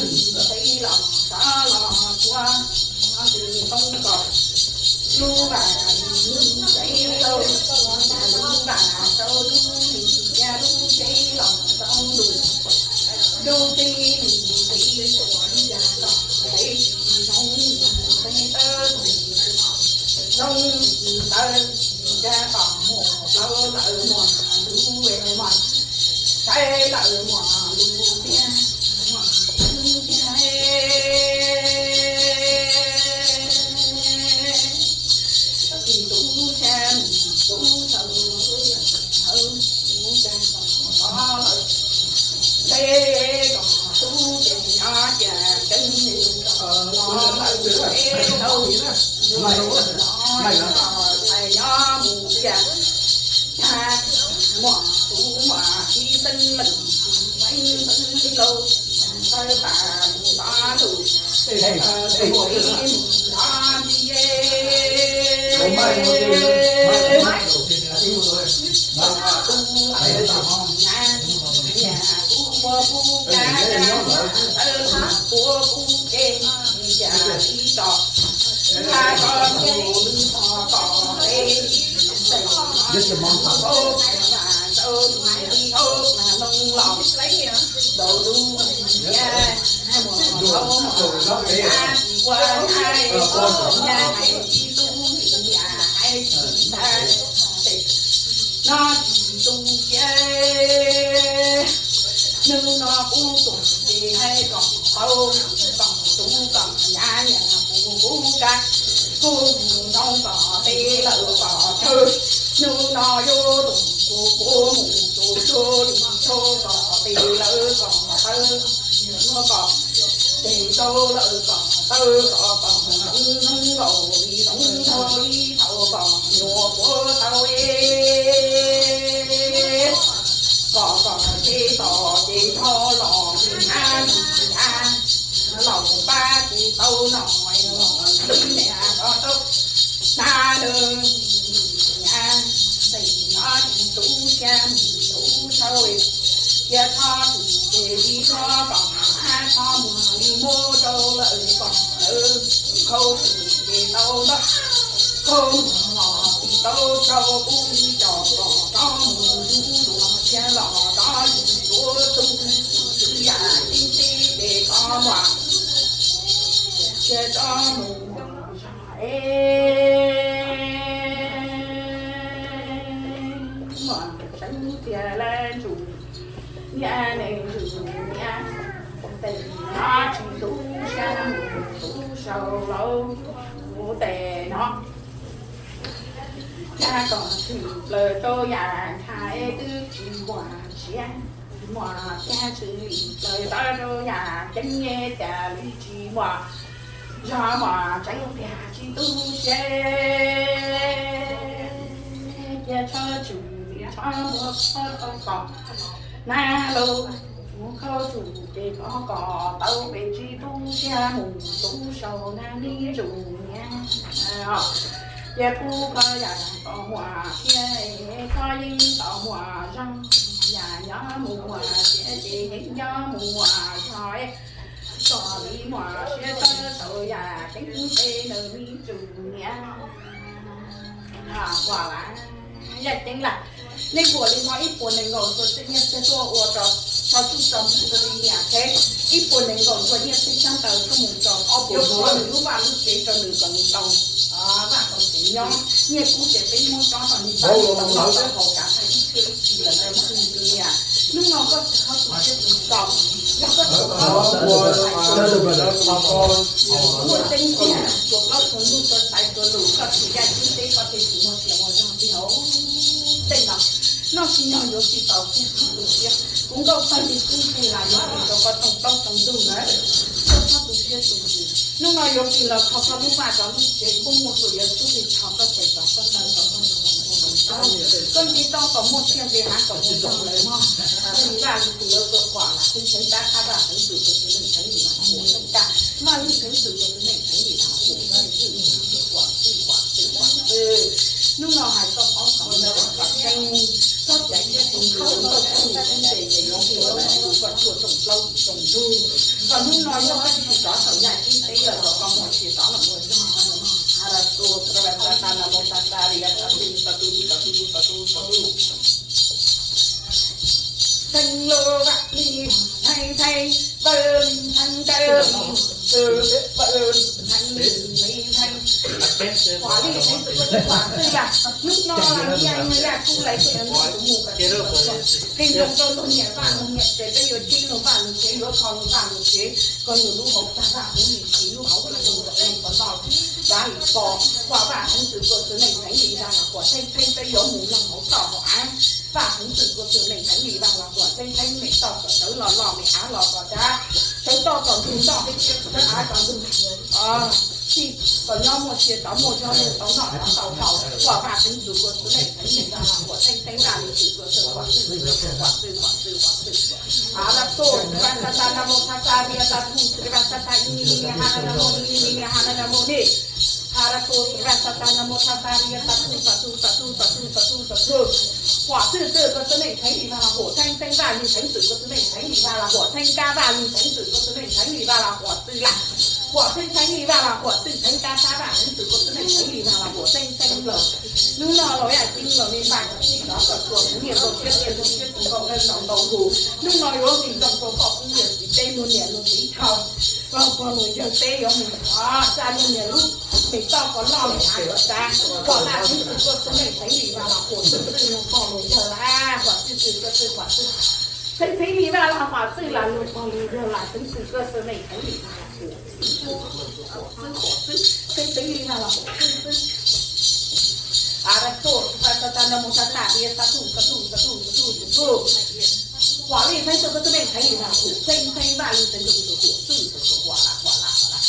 nqis los rov los tuaj, ntoo kom lub vas, lub tsev rau, lub vas rau lub lis, lub tsev los rau lub, lub tsev lis, tsev kom tsev tsis zoo, tsev tawb zoo, tawb tsis nrag tom muaj plaub lawm muaj lub, muaj saib lawm muaj lub tiag, muaj lub tiag. Tsis tu siab mus tu sau, mus tag tom lawm, teb kom tub ces nyob cia keeb kom los lawm, teb tau los txais nyob mus cia. Tag muaj tus muaj ib xeeb leej, xeeb xeeb lauj, tawb tas mus tod lug, mus ib mus tod ntxiv ye. Tus na, niam kuv puag kuv kav, tawb kuv puag kuv ke, cas ib tso, nqa tso mus lwm tod kom peb, peb, ub, mas ub, mas loo los, ntau lub, muaj ntau, muaj ntau, ua hais, ua hais, tsis tu, ua hais tsis tag, no tsis tu siab. Hnub no kuv tuaj ces hais kom tau, kom tub kom nyab, niam kuv kuv kav, kuv mus zoo kom peb lawm kom tawb. Hnub no yuav tus kuv kuv mus tus tub li tub kom peb lawm kom tawb. Yuav kom tes rau lawm kom tawb, kom kom zoo zoo nkaus li zoo nkaus li thaum kom nyuam qhuav tau es, kom kom ces tom ces nrho los mus nyab mus nyab, los mus pab ces tau no, los mus niam los tau na, nws nyab, tes no tus tu siab mus tu sau, cia txhob tus ces li txhob kom, txhob mus li muab rau lawm kom lawm, khau tus ces tau ntau, khau mus los tsis tau rau kuv li cov kom txhob mus zus dua, cia los txhob zus dua tus, tus yam tib tib ces txhob mus, cia txhob mus es, muaj tseeb tiag lawm ntsum niab, neeg ntsum niab, tes no tsis tu siab mus tu sau lauj, mus tes no. Cas kom tshwm plaws rau yam ntshav es twb tsis muaj siab, muaj tiag tshwm li plaws tawb rau yam ceeb es cas li tsis muaj zog, muaj tseeb tiag tsis tu siab. Cia tshab tswm li tshab npua qhov tau kom na lauj, mus khau tsum ces qhov kom tau pes tsis tu siab mus tu sau na me ntsum niab. Cia kuv kho yam kom muaj siab, kho yeeb kom muaj zog, yam nyob mus muaj siab ces yeeb nyob mus muaj zog, kom li muaj siab tawb tau yam ceeb peb nawb me ntsum niab. Ua la, yam ceeb lawm. Nej huam li no ib puas nees nkaum txuas txij nyiaj txiag tuaj ua rau, tso tsuj tso ntxhw rau li niam tsev, ib puas nees nkaum txuas nyiaj txiag xyab ntawv tuaj mus rau, yuav ua nws lub vaj lub tsev rau nws kom nws tau vaj tau tsev nyob. Nyiaj kub ces peb muab tso rau nws pab nws tau noj tau haus kav hais ib txhia ib txhis lawm ntawd mas tus niam. Hnub no koj tsis txhob tu siab tus tau, yog koj tsuas koj ua muaj tseeb tiag, tsuas koj tsuas ntuj tsuas xaiv tsuas lus koj tsis yaj tsis teb koj thiaj tsis muaj sia muaj zog tiag. Tej no noj tsis nyog yuav tsis tau tiag, txhob tu siab. Kuv nkauj txog li kub ntxig los yuav tsis tau koj txog plaub txog ntug na. Koj txhob tu siab tus ntxwv. Hnub no yuav tsis los kho koj lub vaj koj lub tsev, kuj muaj tus yuav tub li tho koj tes kom koj taw kom koj zoo zoo zoo Koj nti toj kom muaj tsiaj nqis hav kom muaj zoo lawm mog. Vaj lug tus lawv tuaj kuam las xwb, xeev tab qab vaj xeev txwm tuaj xwb neej xeev li las muaj xeev tab, vaj lug xeev txwm tuaj xwb neej xeev li las muaj xeev txwm tuaj kuam xwb kuam xwb kuam xwb. Hnub no hais koj paub kom ntawd kom tseeb, koj cav thiab tus khaub koj txuj xeeb ces ces yuav nqis lub tus koj tsuaj rooj plaub rooj ntug. Koj hnub no yog koj tsis rov saum yaj ceeb teb los kom koj muaj tsis rov los muaj zog. Abrazo, srabasata namo sata riasatu satu satu satu satu. Theej lub vaj li theej theej, vawj li theej vawj, vawj li theej li theej. Kuam li xeev txwm koj xwb kuam xwb yam. Hnub no yaj yaj kuj lais koj yuav nrog kuv mus kom txog. Qee zoo rau luag niam vaj luag niam tsev, peb yuav ceeb luag vaj luag tsev, yuav kho luag vaj luag tsev, koj nws lub hauv tag vaj huv li tsis lub hauv vaj zoo kom zoo kom noj, vaj li pos. Kuam vaj xeev txwm koj xwb neej xeev li vaj los kuam theej theej, peb yuav mus noj hauv toj hauv av. Vaj xeev txwm koj xwb neej xeev li vaj los kuam theej theej, me toj kom sawv los los, me av los kom dav, sawv toj kom ntug toj, sawv av kom ntug txij, kom nyob muaj sia tov muaj zog, muaj tau noj tov tau haus. Kuam vaj xeev txwm koj xwb neej xeev li vaj los kuam theej theej, vaj li xeev txwm koj xwb kuam xwb kuam xwb kuam xwb kuam xwb. Abrazo, srabasata namo sata riasatu srabasata ini ini hana namo ini ini hana namo ni. Abrazo, srabasata namo sata riasatu satu satu satu satu satu. Kuam xwb xwb koj xwb neej xeev li vaj los kuam theej theej, vaj li xeev txwm koj xwb neej xeev li vaj los kuam theej kab, vaj li xeev txwm koj xwb neej xeev li vaj los kuam xwb yam. Kuam theej xeev li vaj los kuam xwb theej kab, tab vaj xeev txwm koj xwb neej xeev li vaj los kuam theej theej lawm. Hnub no los yaj ceeb los nej npaj kom tsis rov kom txuas kuv niam npau siab tiaj npau siab tus nkaus nqaij tsaus ntaus nqus. Hnub no yuav nqis zoo rau koj phooj ywg txiv teb, luag niam luag txiv dhau, pog luag yawg teb yuav mus, tsa luag niam lub me toj kom noj me av kom dav. Kuam vaj xeev txwm koj xwb neej xeev li vaj los kuam xwb xwb luag pog luag yawg las, kuam xwb xwb koj xwb kuam xwb. Xeev xeev li vaj los kuam xwb las luag pog luag yawg las, xeev txwm koj xwb neej xeev li vaj los kuam xwb xwb kuam xwb, xeev xeev li vaj los kuam xwb xwb. Abrazo, srabasata namo sata riasatu satu satu satu satu. Kuam li xeev txwm koj xwb neej xeev li vaj los kuam xwb xwb, vaj li xeev txwm koj xwb kuam xwb xwb kuam las kuam las kuam las.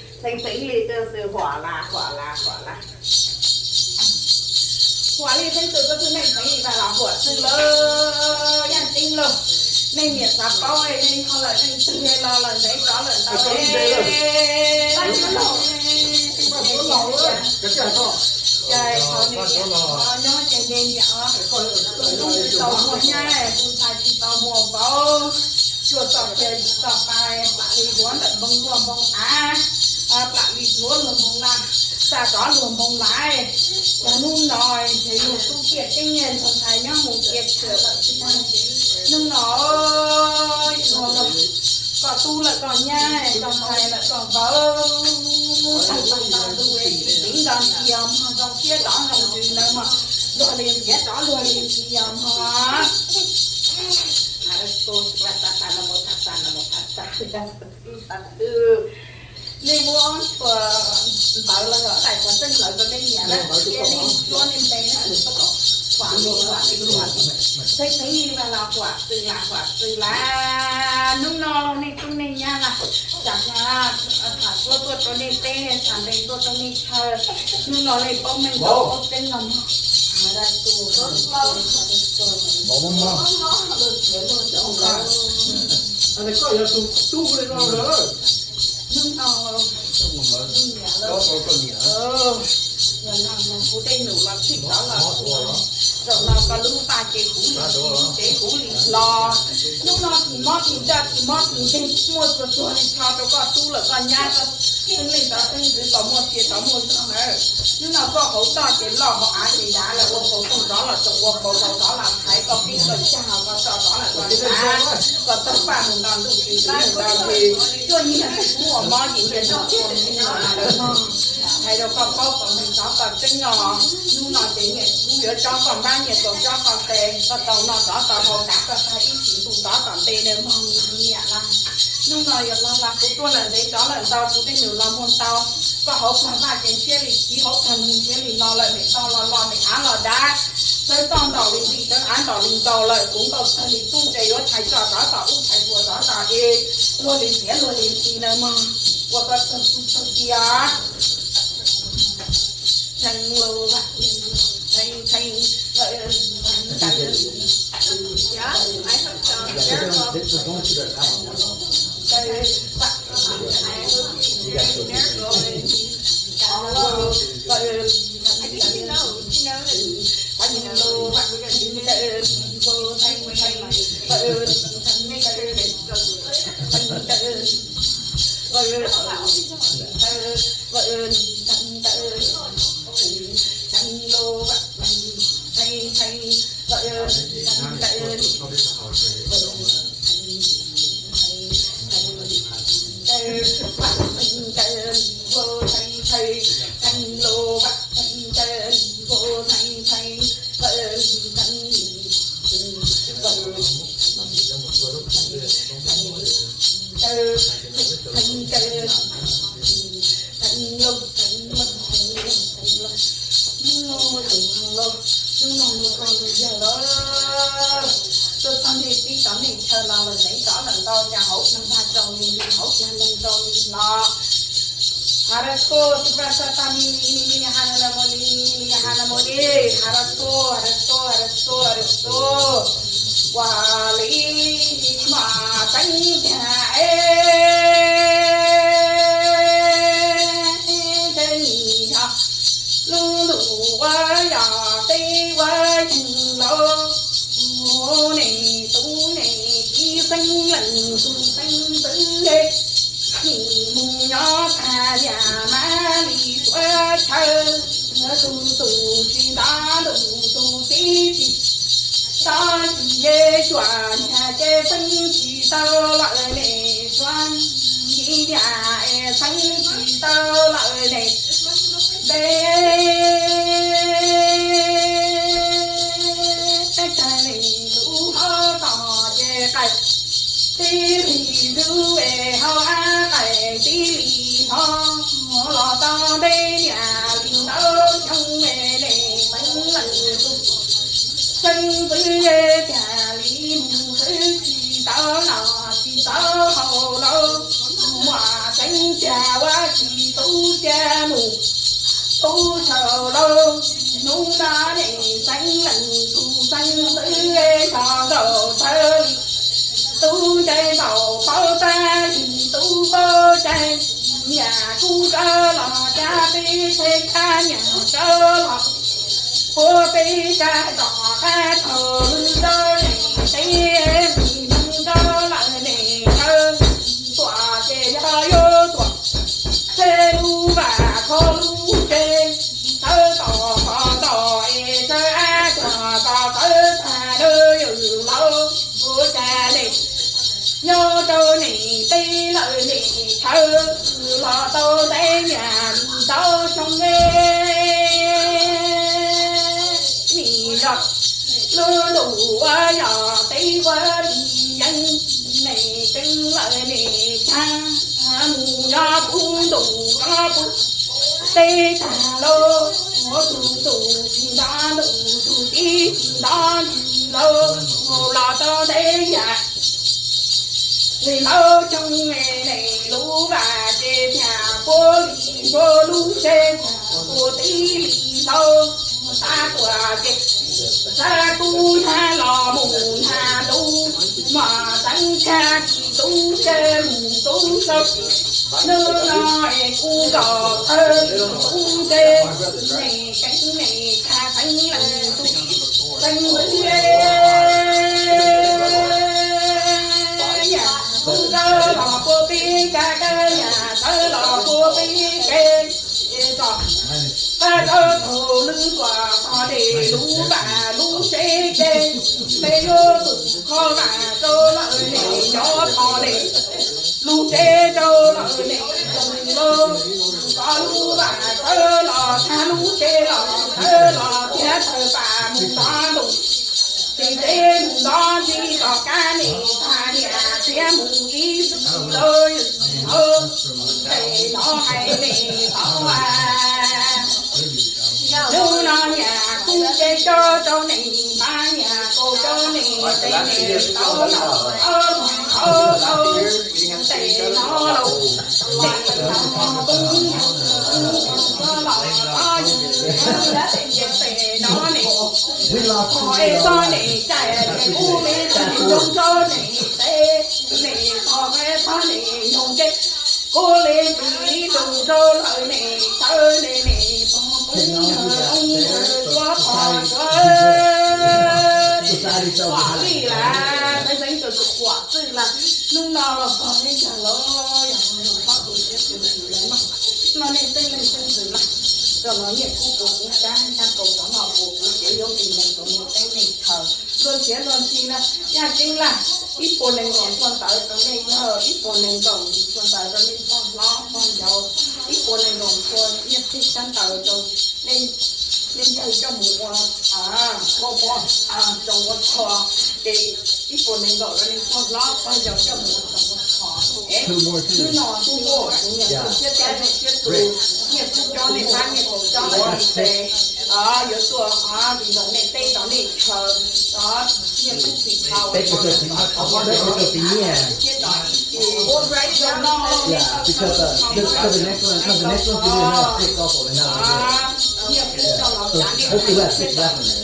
Txheeb txheeb li tuaj xwb, huam las huam las huam las. Huam li txheeb txwm tuaj xwb, neej txheeb li vaj los huam txwb lawm, yaj tseeb lauj. Nej niam xav paub, nej ho lawm neej twg los lawm ntev rov lawm ntau. Cais qhov niam nyob ces nce nyiam os. Tus tub tsis tau muaj nyab, tus ntxhais tsis tau muaj vauv, tsuas txom kiag txom pais, pam li duav ntawm npoo luaj npoo av, plam li duav luag npoo laj, xa rov luag npoo laiv. Yog hnub no ces luag tub tiaj teeb nyiaj ntxhais nyob mus cia tshwm lawm tsis tau. Hnub no luag koj tub lawm koj nyab, koj ntxhais lawm koj vauv, tag tag ntu tsis txiv nto ntsis yog mog, zoo siab rov zoo ntsws ntawd mog, luag li ntiav rov luag li ntsis yog mog. Nej muab ob txhua ntawv los yog daim xov tooj ntawd rau nej niam na, cia nej suab nej npe na, khuam li huam li huam, txheeb txheeb li vaj los huam txwv las huam txwv las. Hnub no los nej tub nej nyab las, tsam tham suab tuaj rau nej teb, tham npe tuaj rau nej chaw, hnub no nej paub meej paub tseeb los mog. Hnub no kuv tej num los txhij rov los, zaum no koj lub vaj ces huv li tsev huv li hlo. Hnub no tsis mob tsis ntsaj tsis mob tsis nkeeg, muaj txhua txhua li tsho rau koj tub lawm koj nyab, koj xeeb leej tov xeeb ntxwv tau muaj sia tau muaj zog nawb. Hnub no koj hauv toj ces loj, hauv av ces dav lawm, ua kaus tooj rov los txog, ua kaus rau rov los thaiv, koj qib koj cag los koj tso rov los koj dav, koj tawg paj mus nto ntuj tsis txwv mus nto ntsws, cuaj nyiag tsis pub ua mob, yim nyiag tsis pub ua nkeeg no lawm mog. Hais rau koj paub kom meej tov koj tseeb os. Hnub no ces nyiaj kub yuav tsob koj npab, nyiaj kaus tsob koj tes, koj tau noj tov tau haus, kav koj tag ib tsis ntu tov tom ntej na mog niam las. Hnub no yog los las kuv tuaj lawm ntev rov lawm ntau, kuv tej num los muag ntau. Koj hauv plag vaj ces ntshiab li chiv, hauv plag nug ntshiab li no lawm, mem toj los los mem av los dav, tawv toj ntaus li nti, tawv av ntaus li nkaus lawm, kuv nkaus tawg li tub nres yuav thais tso rov tom ub thais puas rov tom i, luag li ntiav luag li nti na mog. Ua koj tsaug tsaug cia. Hnub no mus tau lug yawg lawm, tuaj txog nej tib tov nej chaw los lawm ntev rov lawm ntau, cas hauv plag vaj rau li li, hauv plag loog rau li no. Haraso, Sipasatami, Nihanamoni, Nihanamoni, Haraso, Haraso, Haraso, Haraso. Ua li mas teeb tiag es tej nim yog lub ntuj uas yog peb ua yeej laus, nej tub nej kiv xeeb leej tub xeeb ntxwv, nim mus nyob tag liaj mas li suav chaw, tus tus tsis nto tus tus tib tsis nto, tsis yog cuam niag ces xeeb tsis tau lawm ne, suav nti niag es xeeb tsis tau lawm ne, ntev tag li lub hauv tog ces qaim tib li lub es hauv av qaim tib li hlo, los tau ntev niam li ntau xyoo es nej xeeb leej tus xeeb ntxwv tag li mus xwb tsis tau noj tsis tau haus lauj, muaj teeb tiag ua tsis tub cia mus tub saum lauj. Hnub no nej xeeb leej tus xeeb ntxwv yog nkaus tawv li tub ncaig ntaus paub tag li tub paub caig, niam kub rov los cab peb teb kab, niam rov los puab peb kab tom qab thaum lwm zaus, teb li neeg rov lawm ne, tawv tuam ces yog yuav tuam, txheb lub vaj kho lub tsev, tawv tom qhov tom es tawv av tuam kom tawv tag lawm yawm laus, ua cas nej nyob rau nej teb lawm nej chaw los tau ntev niam li ntau xyoo ne, nim yog lub ntuj uas yog teb ua li yeeb, nej tseeb lawm nej tag, mus nyob puv ntuj nyob puv teb tag lauj, tus tus tsis nto tus tus tib tsis nto ntsis lauj, los tau ntev yam li ntau xyoo, nej lub vaj tsev thiaj puab li ntsuav, lub tsev thiaj puab tib li ntau, xav tuaj ces xav kub hnab los mus hnab ntuj, mos teeb tshaj tsis tub tsev mus tub saum, hnub no es kuv nkaus tawv tub tsev, nej keeb nej tag xeeb leej tus xeeb ntxwv, niam kub rov los puab peb kab, kab niam rov los puab peb kev, es txog pab rau thaum lwm tuam tog nej lub vaj lub tsev ces, peb yuav tus kho vaj rau lawm nej cov tog nej, lub tsev rau lawm nej tus lauj, kho lub vaj tawv los tag lub tsev los tawv los thiab tawv pam mus tod ntuj, txiv tsev mus tod ntsis tom qab nej tag niam txiv mus ib tug lauj, yawm thaum tes no hais nej tau as. Hnub no niam kub tsev coj rau nej npaj, niam kaus rau nej tes, nej tau los tau los tau tes no lauj, tes no kub los tau tes no ne, kho es txhob nej cais, kub li tsis zoo rau nej tes, nej kho es txhob nej zoo ces, kub li tsis zoo rau lawm nej tawv ne, nej poob poob ntawd poob ntawd suav pog suav, huam li las, peb xeeb rau tus huam txwj las. Hnub no los pog li ntawd los yog pog txhob tus siab tus xwm lawm no, no nej xeeb leej xeeb ntxwv na, rau no niam kub puas kub kab, niam kaus rov los puas kub kev, yuav tus neeg rau nej teb nej chaw, luag siav luag ntsig na, yaj ceeb laj, ib puas nees nkaum txhua ntawd rau nej yawg, ib puas nees nkaum txhua ntawd rau nej pog hlob pog yau, ib puas nees nkaum txhua nyiaj txiag tsab ntawv rau nej, nej yawg coj mus ua, ua, ua, zoo ua tho, ces ib puas nees nkaum rau nej pog hlob pog yau coj mus ua zoo ua tho. Es hnub no kuv niam tus siab tes, tus siab tus, niam kub coj nej pab, niam kaus coj nej tes, yuav tuaj vim zoo nej teb rau nej chaw, niam kub tsis tau, siab rau Yeah, because uh, the, so the next one, no, the next one is going to six also, and now we're here. Yeah. So hopefully we have six left in there.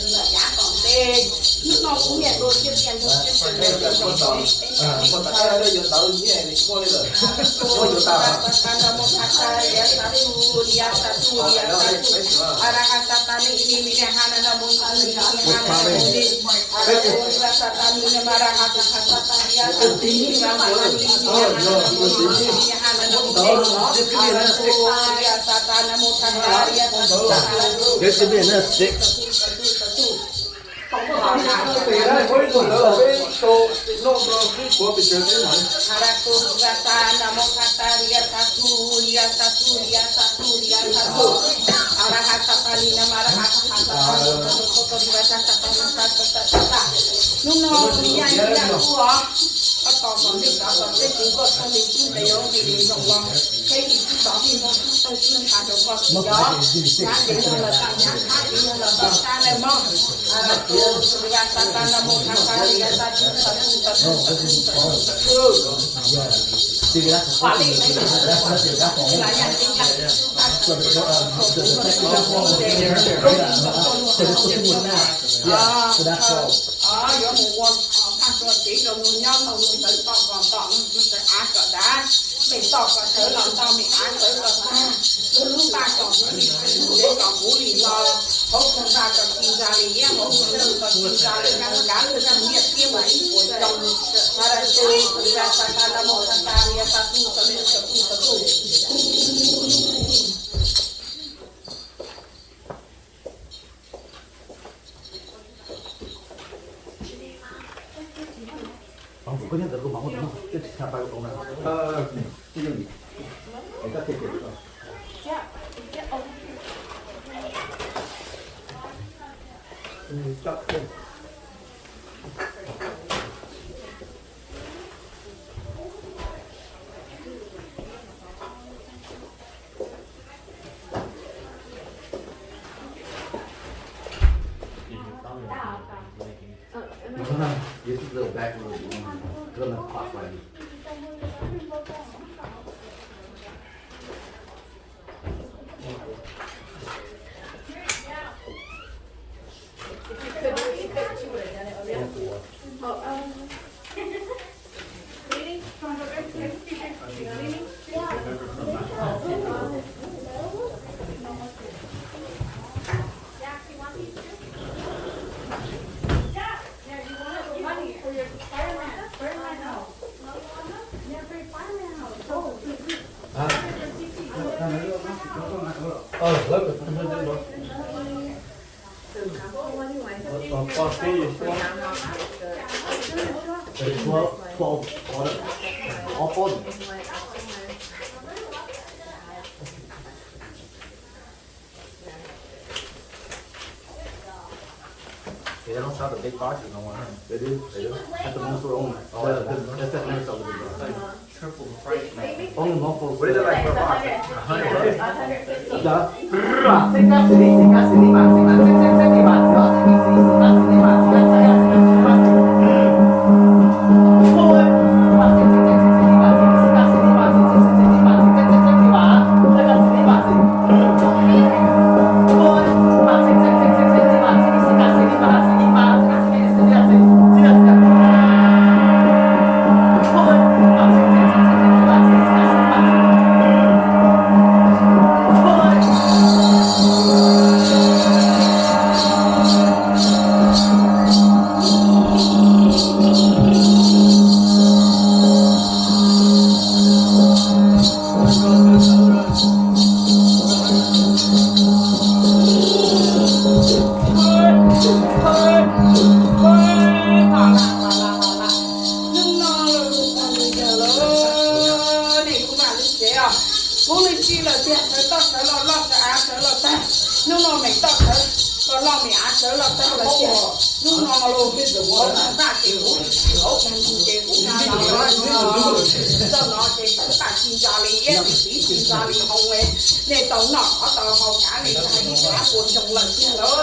There should be another six. Hnub no nws yaj nws yaj kuj os, koj tos kom nej cov tom tej kuv koj txog li xub ntes yuav nqis li zoo los, thiab yim txwv tov vij npog txwv tawg txwv nqa rau koj xwb yog. Hnab ntev no los tau hnab, hnab ntev no los tau hnab na mog. Tus Yaj Satan no mus tha tha li Yaj Satan txhua tus txhua tus txhua tus txhua tus. Yuav mus ua tag rua tsev rau mus nyob tau tus ntawd toj kom tom tus ntawd av kom dav, me toj kom sawv los ntau me av sawv kom tag, lub lub npaj kom huv li tsev kom huv li los, hauv khoom npaj kom ci ntsa li yeeb, hauv khoom npaj kom ci ntsa li nkav, nkav lug zaj nyiaj thiab mas ib puas xyoo. Tha da tu, tha da sa ta na mo tha ta li sa tu sa tu sa tu sa tu. They don't sell the big boxes no more, huh? They do? They do? At the Mount Fort only. Oh, at the Mount Fort. That's at Mount Fort. Triple the price, man. Only Mount Fort. What is it like per box? A hundred bucks. Hnub no los tag li yawg lawm, nej kuj mam li tsev os. Kuv li si lawm tiag, sawv toj sawv los loj sawv av sawv los tag. Hnub no me toj sawv los loj me av sawv los tag lawm tiag. Hnub no los npaj ces kuv li si os. Ces kuv no, no ces kuv tam tsis ntso li, ib tsis tsis ntso li hoo li. Nej tau noj qhov tau haus kav nej tag ib sab puas xyoo lawm tiag lauj.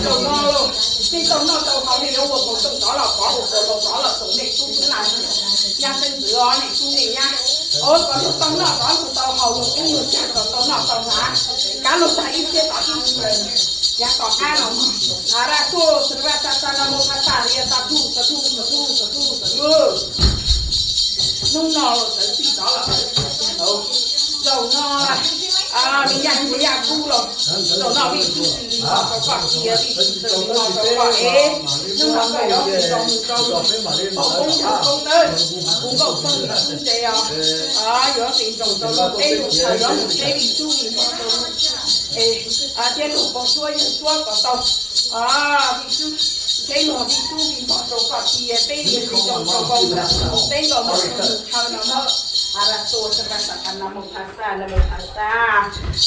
Tau no, nej tau noj tau haus nej yuav ua kaus tooj rov los pov, ua kaus laus rov los toom nej tub xwb na. Nyab xeeb ntxwv os, nej tub nej nyab, ua kom luag tau noj rov luag tau haus, luag tub luag cag kom tau noj tau haus, kav luag tag ib txhiab tau ib txhiab. Yav tom qab no, a ra tuj srva sa sa na mo tha sa ria sa tuj sa tuj sa tuj sa tuj sa tuj. Hnub no los sawv txij tod los, zaum no, nws yaj nws yaj kub los, zaum no vij tub tsis li no rau koj cia, vij tub tsis li no rau koj ev. Hnub no koj yuav mus rau mus rau los, poob poob tawm poob tawm, kuv nkauj txog li tub ntse os. Yuav tis nroos rau luag peb lub chaw, yuav mus teb vij tub vij npog rau, thiab luag pog suab yawg suab kom tau. Vij tub, teb luag vij tub vij npog rau koj cia, peb tis nroos rau koj, peb nkaus mus chaw no na. A ra tuj srva sa sa na mo tha sa na mo tha sa.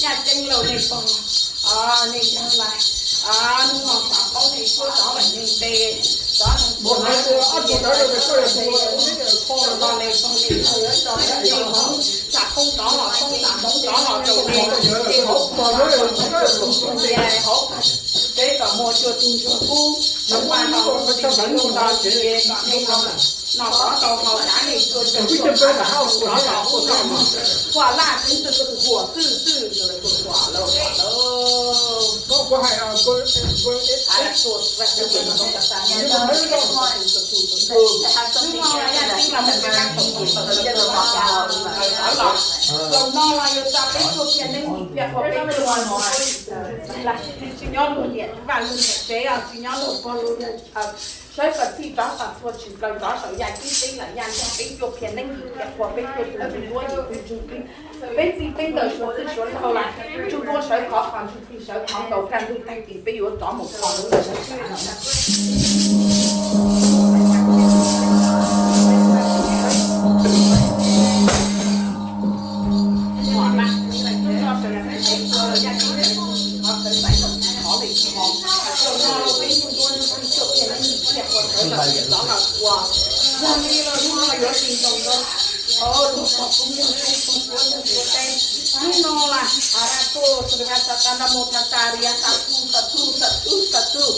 Yaj ceeb lauj nej pog, nej yawg lais, hnub no xav paub nej suab rov lawm nej npe, rov lawm nej pog nej yawg, nej tso nej hmoov, tsam poob rov los poob, tsam hmoov rov los rau nej, nej hauv pog hauv pog, peb kom muaj cuaj tug ntsuag kub, no mas no tis lub no ces kom nej no rov tau haus kav nej cuaj tug ntsuag kub, rov los ub no, huam laj xeeb ntxwv, huam txwj txwj, huam laj lauj. Zaum no los yog tso peb tuaj phiaj neeb, phiaj qhua peb tuaj, tsis nyob luag niam vaj luag niam tsev os, tsis nyob luag pog luag, sawv kom txhij rov kom txhua tshwm plaws rov saum yaj ceeb teb lawm, yaj nrog peb tuaj phiaj neeb, phiaj qhua peb tuaj tus ntsuj duab yim tus ntsuj plig, peb txij peb nkawm suav txwj suav laug lawm, ntsuj duab sawv khov qhov ntsuj plig sawv khov nkaus kaj ntug tag kis peb yuav rov mus kho lub lawm. Hnub no las, a ra tuj srva sa sa na mo tha sa ria sa tuj sa tuj sa tuj sa tuj.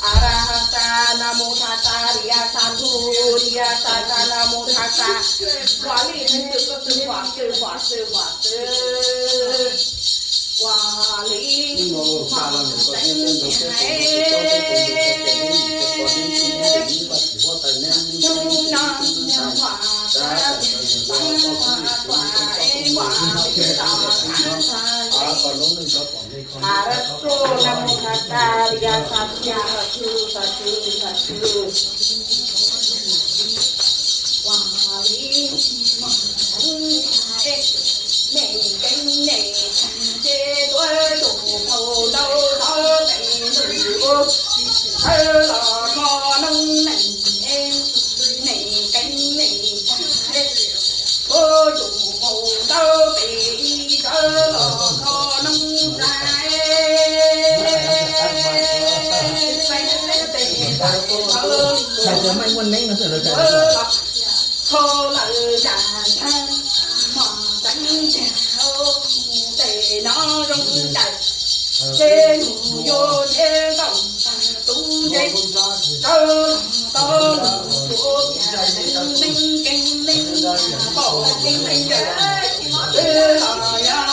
A ra sa na mo tha sa ria sa tuj ria sa sa na mo tha sa. Huam lij xeeb ntxwv koj txwj huam txwj huam txwj huam txwj. Huam lij, huam lij, hnub no, huam, huam, huam, huam lij, huam lij, a ra tuj na mo tha sa ria sa tuj sa tuj sa tuj sa tuj. Ua li, nej keeb nej tsa ces tuaj tus phau ntau tau pem nws ua, thawj los kho noob neej, nej keeb nej tsa, tuaj tus phau ntau pem ib, thawj los kho noob tsa. Thawj lawm yam ntshai, mos txeev tiag, tes no zoo ncaim, ces nus yuav nce ntaus tug nce, tawg los tau los tuav tias neeg keeb neeg pom keeb neeg yawm, twb los yog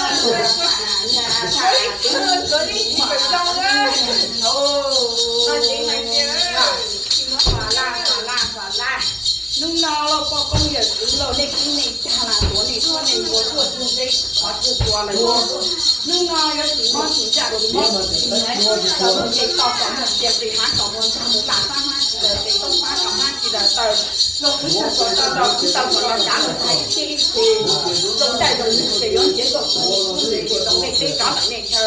Hnub no lauj poj koob yawm txwv lauj, nej keeb nej tsa las tuav nej suab nej npua tuaj tug ntsej qhov twg tua lawm. Hnub no yuav tsis mob tsis ntsaj tsis mob tsis tsis, tau muaj nce toj kom muaj sia tes, hmab kom muaj ntsag, mus lam fab hmab tsis daws tes, toob fab kom hmab tsis daws taw, los kwv tag kom tau los kwv tau kom los kav los tag ib txhiab ib txhis, zoo ncaim zoo ntsws ces yuav nrhiav kom txog tus tub ntsej ces zoo nej teb rov ntawm nej chaw.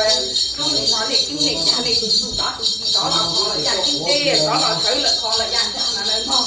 Hnub no nej keeb nej tsa nej tus txuj tov tus ci tov los kho lawm yaj ceeb teb, tov los sawv lawm kho lawm yaj ntsag no lawm mog.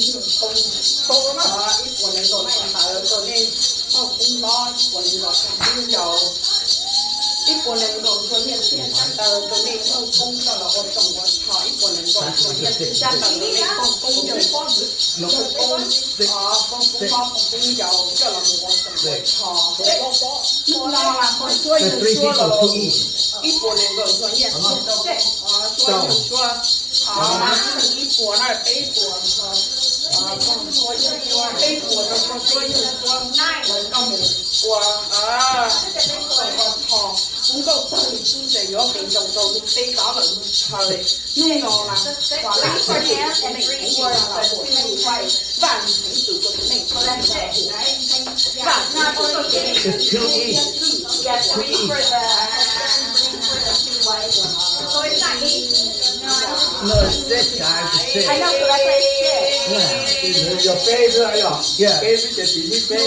ib puas nees nkaum txhuam ntawv rau nej paj koob hlob, ib puas nees nkaum txhuam ntawv, ib puas nees nkaum txhuam nyiaj txiag xyab ntawv rau nej paj koob coj los ua tsoos ua tsho, ib puas nees nkaum txhuam nyiaj txiag xyab ntawv rau nej paj koob yawg, paj koob, paj koob hlob paj koob yau coj los mus ua tsoos ua tsho. Ib puas nees nkaum txhuam nyiaj txiag rau suab yawg suab, ib puas na, peb puas, peb puas rau suab yawg suab, nkauj mus ua tsoos ua tsho. Nkauj tawg li xwb ces yuav pem nkaus rau lub teb tod lawm mus tshawj. Hnub no mas Huam Lij txoj kev txom nyem heev li los mus txij Vaj Leej Heev tus txom nyem txoj kev txom nyem. Vaj Leej Heev tus txom nyem heev li xwb. It's too easy. Too easy. No, it's this guy, it's this. I know, so that's why I said. Yeah. Yog peb xwb yog? Yeah. Peb xwb ces tsis yog peb.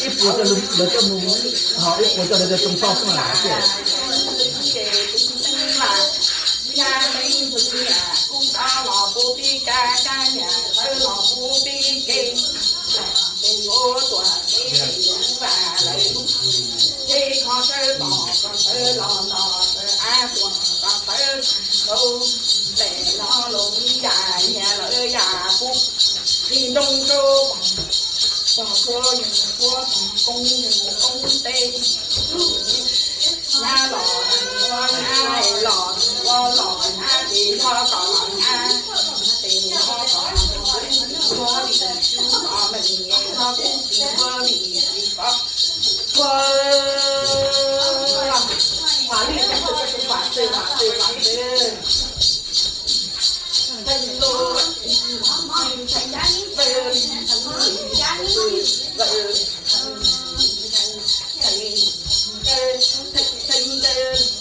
Ib puas rau lawv coj mus, ho ib puas rau lawv cov too toj xwb mas. Kuv tau los puv pib kab, kab niam tawv los puv pib kev, ces yuav tuam kev yuav vam lawv lub, ces kho sawv los kho sawv los los sawv av tuam los sawv rau, tes los los yam nyias lawv yam puv, li nroo rau pog, pog suav yus suav, pog koob yus koob teb. Nyab los ua nyab, los ua los nyab, ces yog kom los nyab, ces yog kom los nyab, ua li tsis ua, meej yog kuv tsis ua li tsis ua. Ua, Huam Lij txoj kev txom nyem heev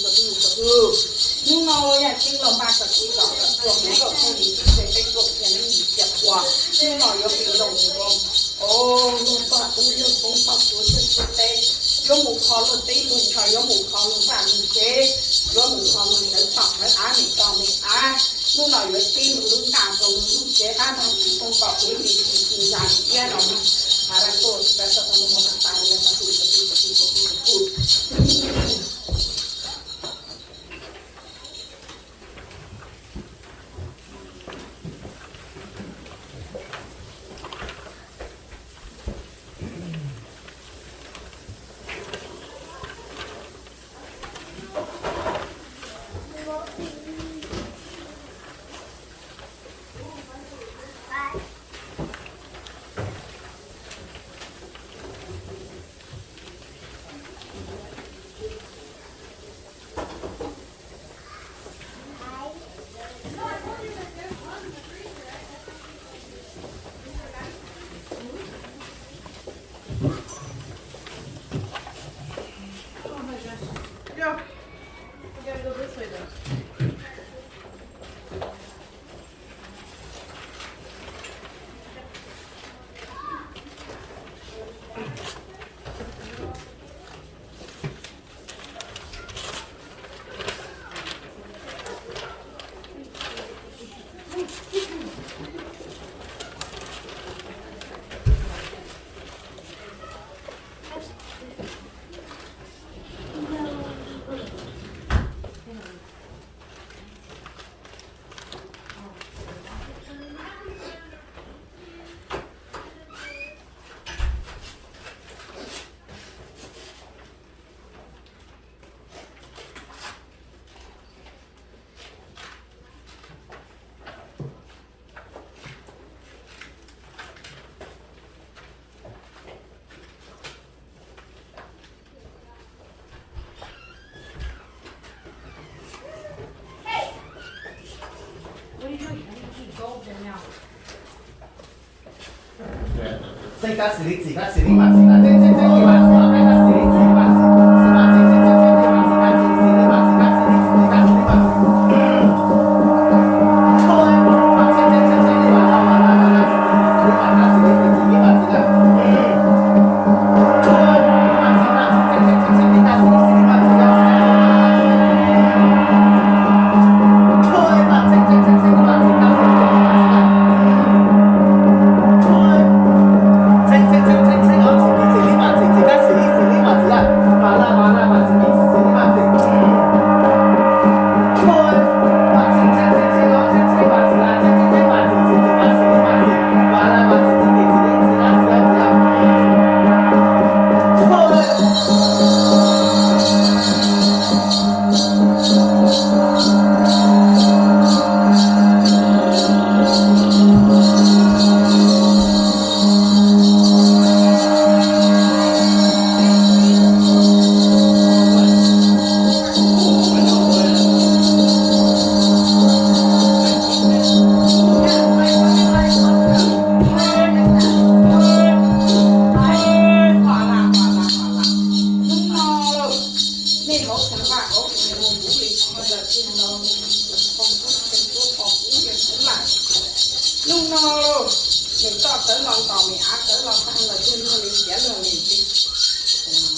li xwb. Hnub no yog tseeb los npaj kom tib los tuaj mus nkauj txog li tib ces peb tuaj kiag lub yim cia qhua. Hnub no yuav pib zoo mus rau, o, luag poj tub yawg koob poj suav yawg txhua teb, yuav mus kho luag teb luag chaw, yuav mus kho luag vaj luag tsev, yuav mus kho luag sawv tom sawv av, me tom me av. Hnub no yuav tib lub ntaj rau lub tsev qab tag tsis tau pom kev li tsis tsis zam li iab no. Mas rau tuaj tsis tau tau tau mus tas tas li tau tus tau tus tau tus tau tus tau tus. Hnub no, nws toj tawv los ntos, nws av tawv los tag lawm, nws ntiav luag nws txiv. Hnub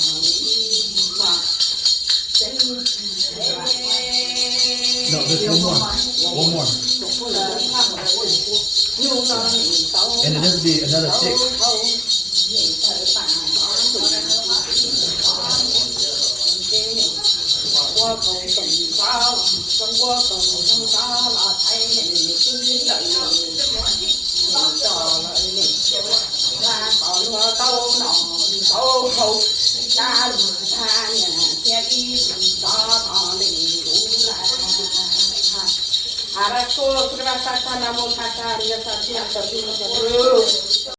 no nws tau, And it has to be another six. Ua kaus toom ntxov, ua kaus toom ntxov los thaiv nws xwb lawm, nws tso lawm nws, tau los tau no, tau haus, tau lug tha niam thiab ib txwm tso tos nws lub lawm. A ra ko kra sa sa na mo tha sa ria sa tsi na sa tsi na sa tsi.